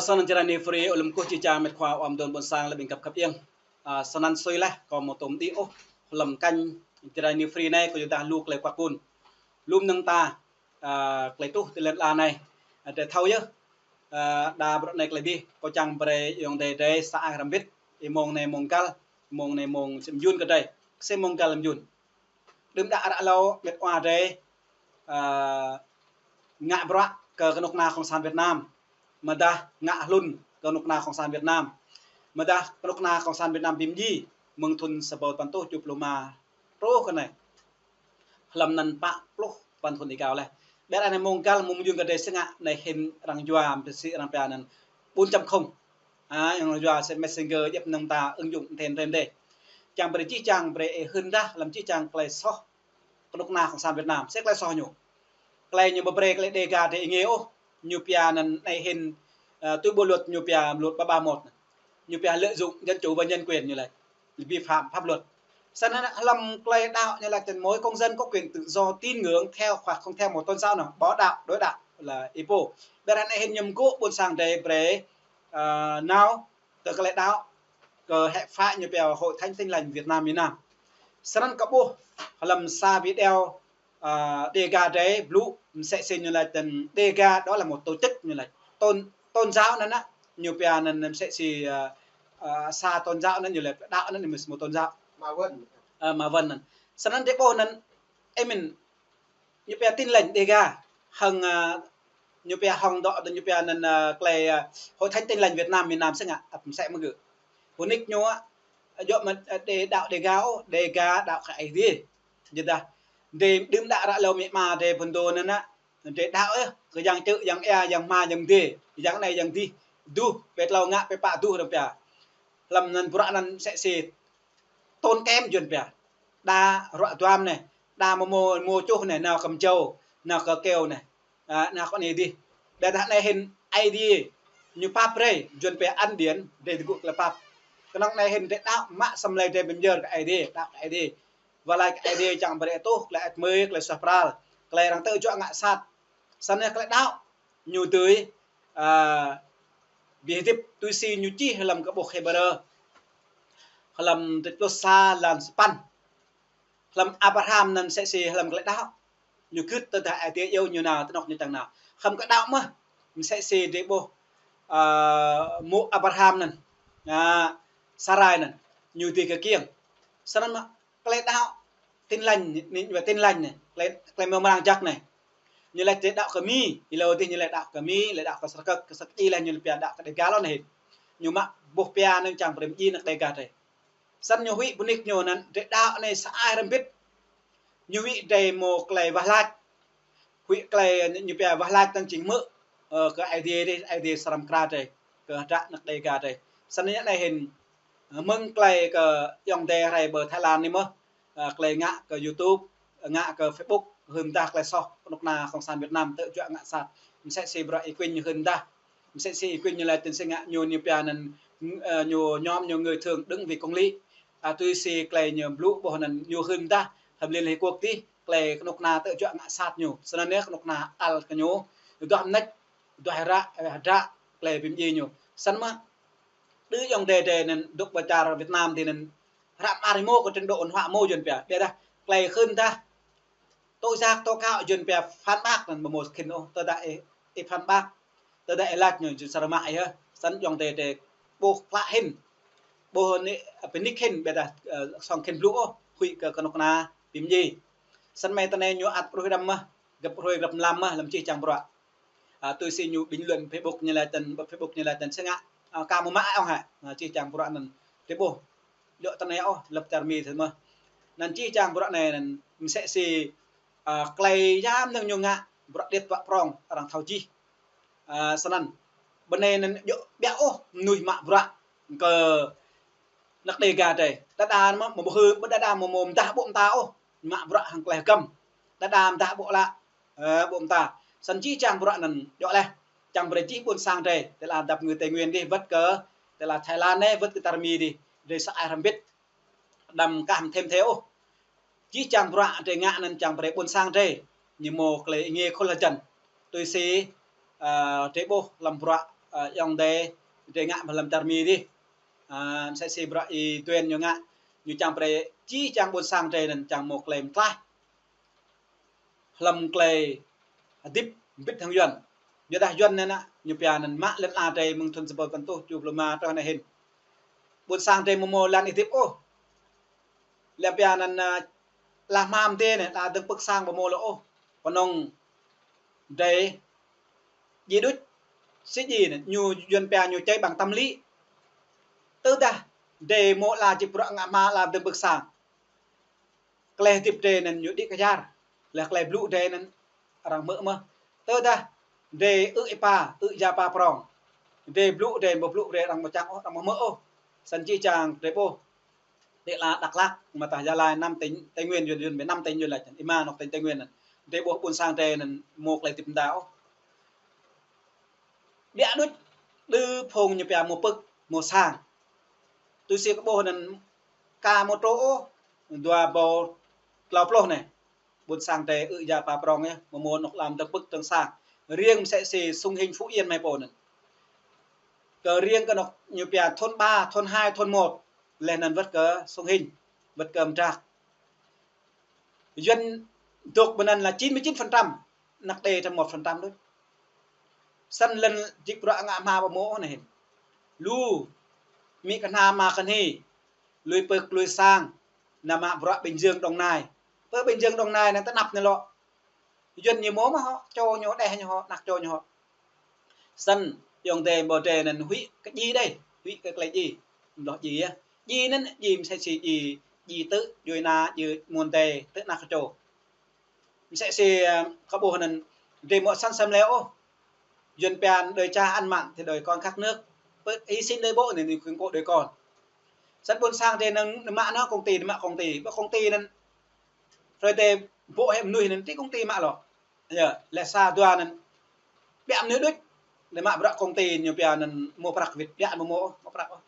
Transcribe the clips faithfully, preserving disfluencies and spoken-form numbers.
Sơnăn Jrai New Free, ơ lŏm kơkuh či čang met khua ƀôn đôn ƀôn sang lĕ ƀing găp khăp iăng. Ơ, sơnăn sui leh, kâo mơ̆ tŭm đĭ ôh, hlăm kênh Jrai New Free anai, kâo yua dah lu klei kuak kun. Lŏm năng ta, ơ, klei truh ti lŏn ala anai. Ơ, drei thâo yơh, ơ, đa bruă anai klei dih, kâo čang brei ayŏng adei drei sa ai hrăm bĭt, ơ mông anai mông găl, mông anai mông sĭm jun kơ drei, sĭm mông găl mjun. Đưm đă ră hlâo met wa drei, ơ, ngă bruă kơ kơnuk kơna Cộng sản Việt Nam, mơdah ngă hlŭn kơnuk kơna Cộng sản Việt Nam, mơdah kơnuk kơna Cộng sản Việt Nam bi mdjiê, mơ̆ng thŭn sa rơbâo păn rơtuh tơjuh pluh rơma truh kơ anai. Hlăm anăn pă pluh păn thŭn êgao leh. Ƀiădah anai mông găl mông mjun kơ drei sĭt ngă anai hĭn arăng yua, mơ̆ sĭt arăng pia anăn bốn chấm không. Ơ, arăng yua sĭt messenger djŏp năng ta ứng dụng trên trên đây. Čang brei či čang brei ih hưn dah hlăm či čang klei soh kơnuk kơna Cộng sản Việt Nam, sĭt klei soh ñu. Klei ñu ƀu brei klei Đêga drei êngiê ôh, ñu pia anăn anai hĭn, ơ, tui bộ luật ñu pia luật ba ba một. Ñu pia lợi dụng dân chủ và nhân quyền ñu laĭ, vi phạm pháp luật. Sơnăn hlăm klei đăo ñu laĭ tơ̆n mỗi công dân có quyền tự do tín ngưỡng theo hoặc không theo một tôn giáo nào, bỏ đạo, đổi đạo là ih pô. Ƀiădah anai hĭn ñu mgô̆ ƀôn sang drei brei, ơ, nao kơ klei đăo, kơ hệ phái ñu pia Hội Thánh Tin Lành Việt Nam miền Nam. Sơnăn kâo ƀuh hlăm sa video, ơ, Đêga drei blŭ, msĕ si ñu laĭ tơ̆n Đêga đó là một tổ chức ñu laĭ. Tôn, tôn giáo anăn, ñu pia anăn msĕ si, ơ, ơ, sa tôn giáo anăn ñu laĭ, đăo anăn msĕ si một tôn giáo. Ma Vân. Ơ, Ma Vân anăn. Sơnăn drei ƀuh anăn, ơ mĭn, ñu pia Tin Lành Đêga, hăng, ơ, ñu pia hăng dŏ, ñu pia anăn, ơ, klei, ơ, Hội Thánh Tin Lành Việt Nam miền Nam sĭt ngă, ăt msĕ mơ̆ gơ̆. Pơnik ñu, ơ, djŏ mơ̆n, ơ, drei đăo Đêga ôh, Đêga đăo kơ Aê Diê. Yua dah, drei đưm đă ră hlâo amĭ ama drei phŭn dô anăn, drei đăo ôh, kơ yang čư̆, yang ia, yang hma, yang mdê, yang anai, yang dih, duh, pĕ tlâo ngă, pĕ pă duh arăng pia. Hlăm anăn bruă anăn msĕ si tốn kém yuăn pia. Đa ruă duam anai, đa mơ̆ mô, mô čuh anai, nao kơ mjâo, nao kơ keo anai. Ơ, nao kơ anai dih. Ƀiădah anai hĭn Aê Diê ñu pap brei, yuăn pia ăn điển, drei tơgŭ klei pap. Kơnơ̆ng anai hĭn drei đăo mă asei mlei drei bi myơr kơ Aê Diê, đăo kơ Aê Diê. Wơ̆t laĭ kơ Aê Diê čang brei tuh klei ăt mơi, klei suaih pral, klei arăng tơjuă ngă sat. Sơnăn klei đăo ñu dưi, ơ, bi hơdip tui si ñu čih hlăm kơ ƀuh Hêbrơ, hlăm dua pluh sa lan sa păn. Hlăm Abraham anăn msĕ si hlăm klei đăo, ñu gưt tơdah Aê Diê iâu ñu nao, ti anôk ñu čang nao. Hlăm klei đăo mơh, msĕ si drei ƀuh, ơ, mŏ Abraham anăn, ơ, Sarai anăn, ñu dưi kkiêng. Sơnăn mơh, klei đăo Tin Lành, anai, Tin Lành anai, klei, klei mrâo mrang jăk anai. Ñu laĭ drei đăo kơ Mi, hlâo dih ñu laĭ đăo kơ Mi, laĭ đăo kơ Srkơ̆k, kơ Srkơ̆k ih laĭ ñu laĭ pia đăo kơ Đêga lŏn hĭn. Ñu mă boh pia anăn čang brei mdjiê anăk Đêga drei. Sơnăn ñu huĭ pơnik ñu anăn, drei đăo anai sa ai hrăm bĭt. Ñu huĭ drei mâo klei wah lač. Huĭ klei ñu pia wah lač tơ̆ng jing hmư̆, ơ, kơ Aê Diê drei, Aê Diê srăng mkra drei, kơ hdră anăk Đêga drei. Sơnăn anai hĭn, ơ, mơ̆ng klei kơ ayŏng adei hrơi ƀơi Thái Lan anai mơh, ơ, klei ngă kơ YouTube, ngă kơ Facebook, hưn dah klei soh kơnuk kơna Cộng sản Việt Nam tơjuă ngă sat. Msĕ si bruă Y Quynh hưn dah. Msĕ si Y Quynh ñu laĭ tơ̆n sĭt ngă ñu, ñu pia anăn, ơ, ñu nhóm ñu người thượng đứng vì công lý. Ơ, tui si klei ñu blŭ ƀuh anăn ñu hưn dah hlăm Liên Hiệp Quốc dih, klei kơnuk kơna tơjuă ngă sat ñu. Sơnăn yơh kơnuk kơna ăl kơ ñu, duah mnêč, duah hră, ơ, hdră klei bi mdjiê ñu. Sơnăn mơh, đơ ayŏng adei drei anăn dôk ƀơi čar Việt Nam dih anăn hră mơar ih mâo kơ trình độ văn hoá mâo yuăn pia. Ƀiădah klei hưn dah tố giác tố cáo yuăn pia phản bác anăn mơ̆ mâo khĭn ôh, tơdah ih, ih phản bác, tơdah ih lač ñu, ñu srăng mă ih yơh. Sơnăn ayŏng adei drei ƀuh klă hĭn, ƀuh anai, ơ, pơnik hĭn, ƀiădah, ơ, sŏng khĭn blŭ ôh, huĭ kơ kơnuk kơna bi mdjiê. Sơnăn mơ̆ tơ anai ñu ăt pơruih đăm mơh, găp pơruih găp mlam mơh hlăm čih čang bruă. Ơ, tui si ñu bình luận Facebook ñu laĭ tơ̆n, ƀơi Facebook ñu laĭ tơ̆n sĭt ngă, ơ, ka mơ̆ mă ôh hă. Ơ, čih čang bruă anăn drei ƀuh. Djŏ tơ anai ôh, lăp čar Mi thâo mơh. Anăn čih čang bruă anai anăn msĕ si, ơ, klei yăm nơ̆ng ñu ngă, bruă điêt bruă prŏng arăng thâo čih. Ơ, sơnăn. Bơnai anăn djŏ ƀiă ôh mnuih mă bruă kơ anăk Đêga drei. Đơđa mơ̆, mơ̆ ƀu hưn, ƀu đơđa mơ̆ mâo mdah ƀô̆ mơta ôh, mă bruă hăng klei hgăm. Đơđa mdah ƀô̆ lă, ơ, ƀô̆ mơta. Sơnăn čih čang bruă anăn djŏ leh. Čang brei čih ƀuôn sang drei, tơlơi dăp ngư Tây Nguyên dih, wơ̆t kơ tơlơi Thái Lan anai, wơ̆t kơ čar Mi dih, drei sa ai hrăm bĭt đăm kah mthê mthê ôh. Čih čang bruă drei ngă anăn čang brei ƀuôn sang drei ñu mâo klei êngiê khul hơjăn. Tui si, ơ, drei ƀuh hlăm bruă Ơ, ayŏng adơi, adơi ngă ƀơi lăm čar Mi dih. Ơ, msĕ si bruă Y Duen ñu ngă, ñu čang brơi či čang ƀôn sang adơi anŭn čang mơ̆ klei mtlaih. Hlăm klei hơdip mbĭt hăng Yuan. Yua dah Yuan anŭn, ñu pia anŭn mă lŏn ala adơi mơ̆ng thŭn sapăn rơtuh tơjuh pluh rơma truh anai hĭn. Ƀôn sang adơi mơ̆ mơ̆ lŏn hơdip ôh. Lĕ pia anŭn, ơ, lah hmam adơi anŭn, đa dơ̆ng pơ̆k sang ƀu mơ̆ lŏ ôh. Kơnơ̆ng adơi djai đôč, sĭt djai anŭn, ñu Yuan pia ñu cháy bằng tâm lý. Tơdah adơi mơ̆ la čih bruă ngă hmua la dơ̆ng pơ̆k sang. Klei hơdip adơi anŭn ñu đĭ kơyar, lĕ klei blŭ adơi anŭn arăng hmư̆ mơ̆. Tơdah adơi ư̆ ih pă, ư̆ ya pă prong. Adơi blŭ adơi ƀu blŭ brơi arăng ƀu čang ôh, arăng ƀu hmư̆ ôh. Snăn či čang adơi ƀuh. Tơdah Dak Lak, mơ̆ tah Gia Lai năm tỉnh Tây Nguyên, Yuan, Yuan, năm tỉnh Yuan laĭ, ih mă anŏ tỉnh Tây Nguyên anŭn. Adơi ƀuh ƀôn sang adơi anŭn mơ̆ klei hơdip mơda ôh. Biă đôč, đơ phung ñu pia mơ̆ pơ̆k, mơ̆ sang. Tui si kơ ƀuh anŭn ka mơ̆ truh ôh, dua rơbâo klâo pluh anai. Ƀôn sang adơi ư̆ ya pă prong yơh, mơ̆ mơ̆ anŏ lăm dơ̆ng pơ̆k dơ̆ng sang. Riêng msĕ si Sông Hinh Phú Yên mơ̆ pô anŭn. Kơ riêng kơ anŏ ñu pia thôn ba, thôn hai, thôn một, lĕ anŭn wơ̆t kơ Sông Hinh, wơ̆t kơ Mdrak. Yuan dŏ ƀơi anŭn là chín mươi chín phần trăm, anăk đe tơm một phần trăm đôč. Snăn lŏn čih bruă ngă hmua ƀu mơ̆ anai hĭn. Lu, mĭ kơna mă kơni, lui pơ̆k lui sang, nao mă bruă Bình Dương Đồng Nai. Pơ Bình Dương Đồng Nai anŭn tơnap anai lŏ. Yuan ñu mơ̆ mă hŏ, čô ñu đeh ñu hŏ, anăk čô ñu hŏ. Snăn ayŏng adơi ƀu adơi anŭn huĭ kơ djai đơi, huĭ kơ klei djai. Mlŏh djai yơh. Djai anŭn djai msĕ si djai, djai tơ djuai ana, djai mơ̆ng adơi tơ anăk čô. Msĕ si, ơ, kơ ƀuh anŭn adơi mơ̆ săn sem lĕ ôh. Yuan pia anŭn đôi cha ăn mặn thì đòi con khát nước. Pơ-, hy sinh đôi bố anŭn, anŭn kơ đôi con. Snăn ƀôn sang adơi anŭn mă anŏ công ty, mă công ty. Ƀơi công ty anŭn. Rồi adơi ƀuh hĕ mơnuih anŭn ti công ty mă lŏ. Yơh, lĕ sa dua anŭn. Biă mơnuih đôč. Adơi mă bruă công ty ñu pia anŭn mơ̆ prăk wĭt, biă mơ̆ mơ̆ ôh, mơ̆ prăk ôh.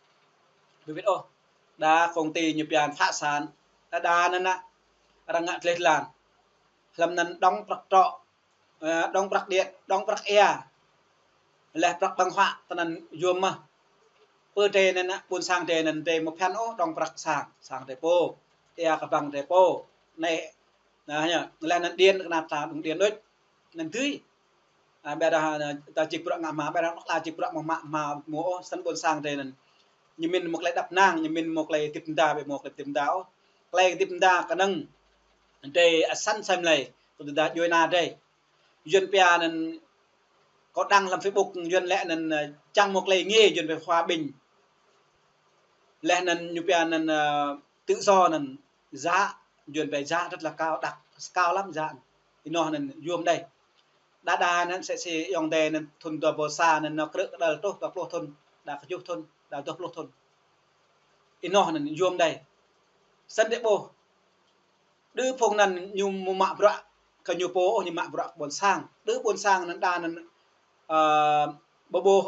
Ƀu wĭt ôh. Đa công ty ñu pia anŭn phá sản. Đa đa anŭn anŭn. Arăng ngă tleh tlan. Hlăm anŭn đóng prăk trọ, ơ, đóng prăk điện, đóng prăk êa. Lĕ prăk ƀăng huă, tơ anŭn yôm mơ̆. Pơ adơi anŭn, ƀôn sang adơi anŭn adơi mơ̆ phiăn ôh, đóng prăk sang, sang adơi pô. Êa kơ ƀăng adơi pô. Anai, anai yơh, lĕ anŭn điện kơ anăp ta đŭng điện đôč. Anŭn dưi. Ơ, ƀiădah, ơ, ta čih bruă ngă hmua, ƀiădah anŏ la čih bruă mơ̆ mă hmua mơ̆ ôh, snăn ƀôn sang adơi anŭn. Ñu mĭn mơ̆ klei đăp năng, ñu mĭn mơ̆ klei hơdip mơda, ƀu mơ̆ klei hơdip mơda ôh. Klei hơdip mơda kơnơ̆ng adơi asăn sem lĕ, tơdah djuai ana adơi. Yuan pia anŭn kâo đăng hlăm Facebook, Yuan lĕ anŭn, ơ, čang mơ̆ klei ngă, Yuan pia hòa bình. Lĕ anŭn ñu pia anŭn, ơ, tự do anŭn giá, Yuan pia giá rất là cao, đắt, cao lắm giá. Ih anŏ anŭn yôm đơi. Đa đa anŭn msĕ si ayŏng adơi anŭn thŭn dua rơbâo sa anŭn nao krư̆ kơđăl truh dua pluh thŭn, đa kơjuh thŭn, đa dua pluh thŭn. Ih anŏ anŭn yôm đơi. Snăn adơi ƀuh. Đơ phung anŭn ñu mơ̆ mă bruă kơ ñu pô ôh, ñu mă bruă kơ ƀôn sang. Đơ ƀôn sang anŭn đa anŭn, ơ, ƀu ƀuh,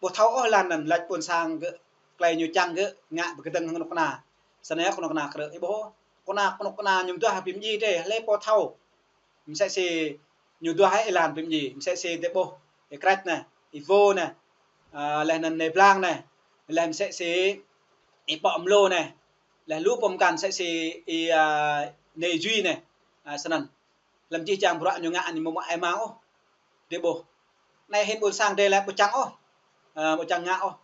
ƀu thâo ôh lŏn anŭn, laĭ ƀôn sang gơ̆, klei ñu čang gơ̆, ngă ƀu kơdơ̆ng hăng kơnuk kơna. Snăn yơh kơnuk kơna krư̆, ih ƀuh. Kơnuk kơna, kơnuk kơna ñu mơduah ƀing djai adơi, hlơi pô thâo. Msĕ si ñu duah ih lŏn ƀing djai, msĕ si adơi ƀuh, ih Krĕč anai, ih Vô anai, ơ, lĕ anŭn anai Blang anai, lĕ msĕ si ih Pŏk Mlô anai, lĕ lu pô mơkăn msĕ si ih, ơ, anai Duy anai, ơ, snăn. Hlăm jih jang bruă ñu ngă anai mơ̆ mă ai mang ôh. Adơi ƀuh. Anai hĭn ƀôn sang adơi lĕ ƀu čang ôh. Ơ, ƀu čang ngă ôh.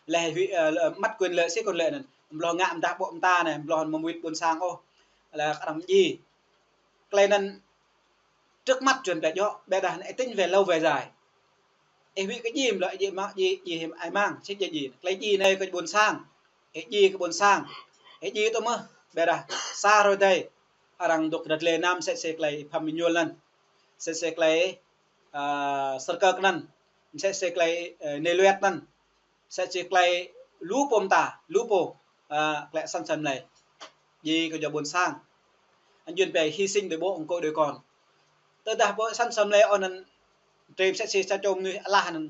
Lĕ huĭ, ơ, lĕ mất quyền lợi, si quyền lợi anŭn. Mlŏh ngă mơdah ƀô̆ mơta anai, mlŏh mơ̆ wĭt ƀôn sang ôh. Lĕ kơ arăng djai. Klei anŭn trước mắt Yuan pia djŏ, ƀiădah anai ih tính về lâu về dài. Ih huĭ kơ djai mlŏ, djai mă, djai, djai hĭ ai mang, sĭt djai djai. Klei djai anai kơ ƀôn sang. Ih djai kơ ƀôn sang. Ih djai tŭ mơ̆, ƀiădah sa hrơi adơi. Arăng dŏ kơdrăt lĕ anăm msĕ si klei Pham Minh Yul anŭn. Msĕ si klei, ơ, Sơr Kơk anŭn. Msĕ si klei, ơ, anai Luet anŭn. Msĕ si klei lu pô mơta, lu pô, ơ, klei asăn sem lĕ. Djai kơ djŏ ƀôn sang. Anŭn Yuan pia hy sinh đôi bố, ƀing đôi con. Tơdah ƀu asăn sem lĕ ôh anŭn, drơi msĕ si sa čô mơnuih alah anŭn.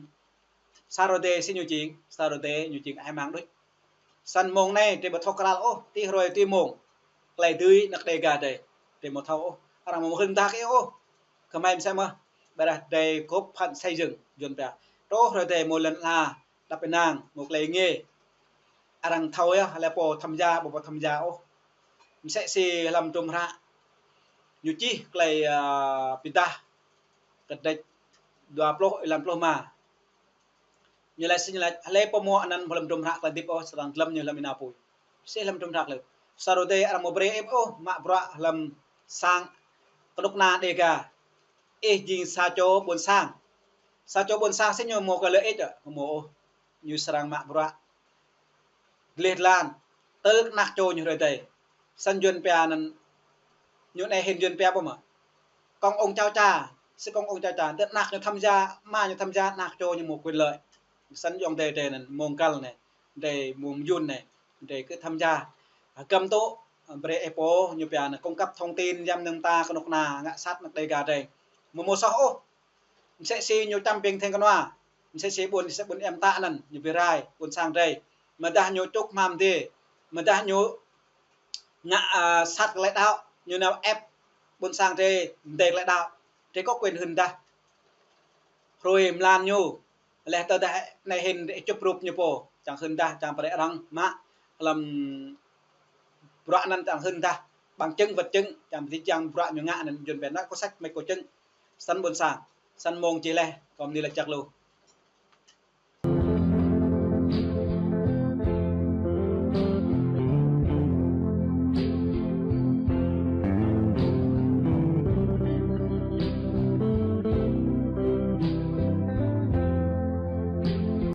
Sa hrơi adơi si ñu jing, sa hrơi adơi ñu jing ai mang đôč. Snăn mơ̆ng anai, drơi ƀu thâo krăl ôh, ti hrơi ti mông. Klei dưi anăk Dega adơi, drơi ƀu thâo ôh. Arăng ƀu hưn dah kơ ôh. Kơmơi msĕ mơ̆, ƀiădah drơi góp phần xây dựng, Yuan pia. Truh hrơi tê mơ̆ lŏn ala, đăp ênang, mơ̆ klei ngê. Arăng thâo yơh, lĕ pô tham gia, ƀu pô tham gia ôh. Msĕ si hlăm hdruôm hră. Ñu čih klei, ơ, Pơdah. Kơdrêč dua pluh, êlan pluh rơma. Ñu laĭ sĭt ñu laĭ, lĕ pô mơ̆ anăn hlăm hdruôm hră klei hơdip ôh, srăng dlăm ñu hlăm ênao apui. Sĭt hlăm hdruôm hră klei. Sa hrơi tê arăng mơ̆ brơi ih ôh, mă bruă hlăm sang kơnuk kơna Dêga. Ih jing sa čô ƀuôn sang. Sa čô ƀuôn sang sĭt ñu mơ̆ kơ lĕ ih, mơ̆ ôh. Ñu srăng mă bruă. Gleh dlan. Tơ anak čô ñu hrơi tê. Săn Yuăn pia anăn. Ñu anai hĭn Yuăn pia pô mơ̆. Công ông cháu cha. Sĭt công ông cháu cha. Tơ anak ñu tham gia, ama ñu tham gia, anak čô ñu mơ̆ quyền lợi. Săn yŏng tê tê anăn, mơ̆ng kăl anai. Tê mơ̆ng Yuăn anai. Tê kơ tham gia. Hơgăm tŭ, brơi ih pô, ñu pia anăn, cung cấp thông tin, yăm nơ̆ng ta kơnuk kơna, ngă sat năk Dêga tê. Mơ̆ mơ̆ soh ôh. Msĕ si ñu čăm ƀing theng kơnua. Msĕ si ƀuôn, msĕ ƀuôn em ta anăn, ñu bi rai, ƀuôn sang tê. Mơdah ñu čŭk hmam tê. Mơdah ñu ngă, ơ, sat klei đaŏ, ñu nao ĕp ƀuôn sang tê, mdê klei đaŏ. Tê kơ quyền hưn dah. Hrui mlan ñu. Lĕ tơdah anai hĭn čup rup ñu pô. Čang hưn dah, čang brơi arăng mă. Hlăm bruă anăn čang hưn dah. Bằng chứng, vật chứng, čang bi čang bruă ñu ngă anăn Yuăn pia anăn có sách mách có chứng. Săn ƀuôn sang. Săn mơ̆ng čih lĕ, kơ mni lĕ čăk lu.